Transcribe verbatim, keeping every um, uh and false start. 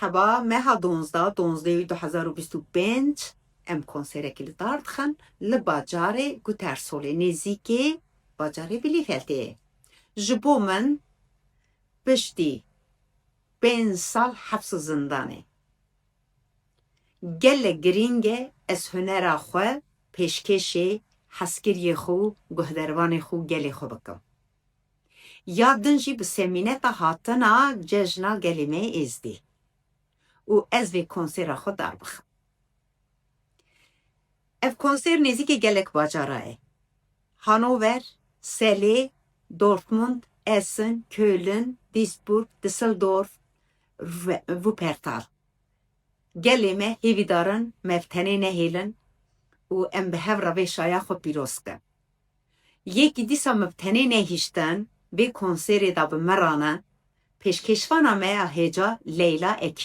Seba meha donzdeh, donzdeh du hezar û bîst û pênc, em konserekî li dar dixin li bajarê Gütersolê, nêzîkê bajarê Bielefeldê. Ji bo min piştî pênc sal heps û zindanê gelek girîng e ez hunera xwe pêşkêşê hezkiriyê xwe û guhdervanê xwe û gelê xwe bikim. Ya din jî bi semîneta hatina cejna gelê me yê Êzdî û ez vê konsêra xwe dar bixim. Ev konser nêzîkê gelek bacara ye. Hannover, Selê, Dortmund, Essen, Köln, Duisburg, Düsseldorf, Wuppertal. Gelê me hêvîdar in me bi tenê nehêlin û em bi hev re vê şaya xwe pîroz bikin. Yekî dîsa me bi tenê nehiştin vê konserê de bi me re ne, pêşkêşvana me ya hêja Leyla Ekî.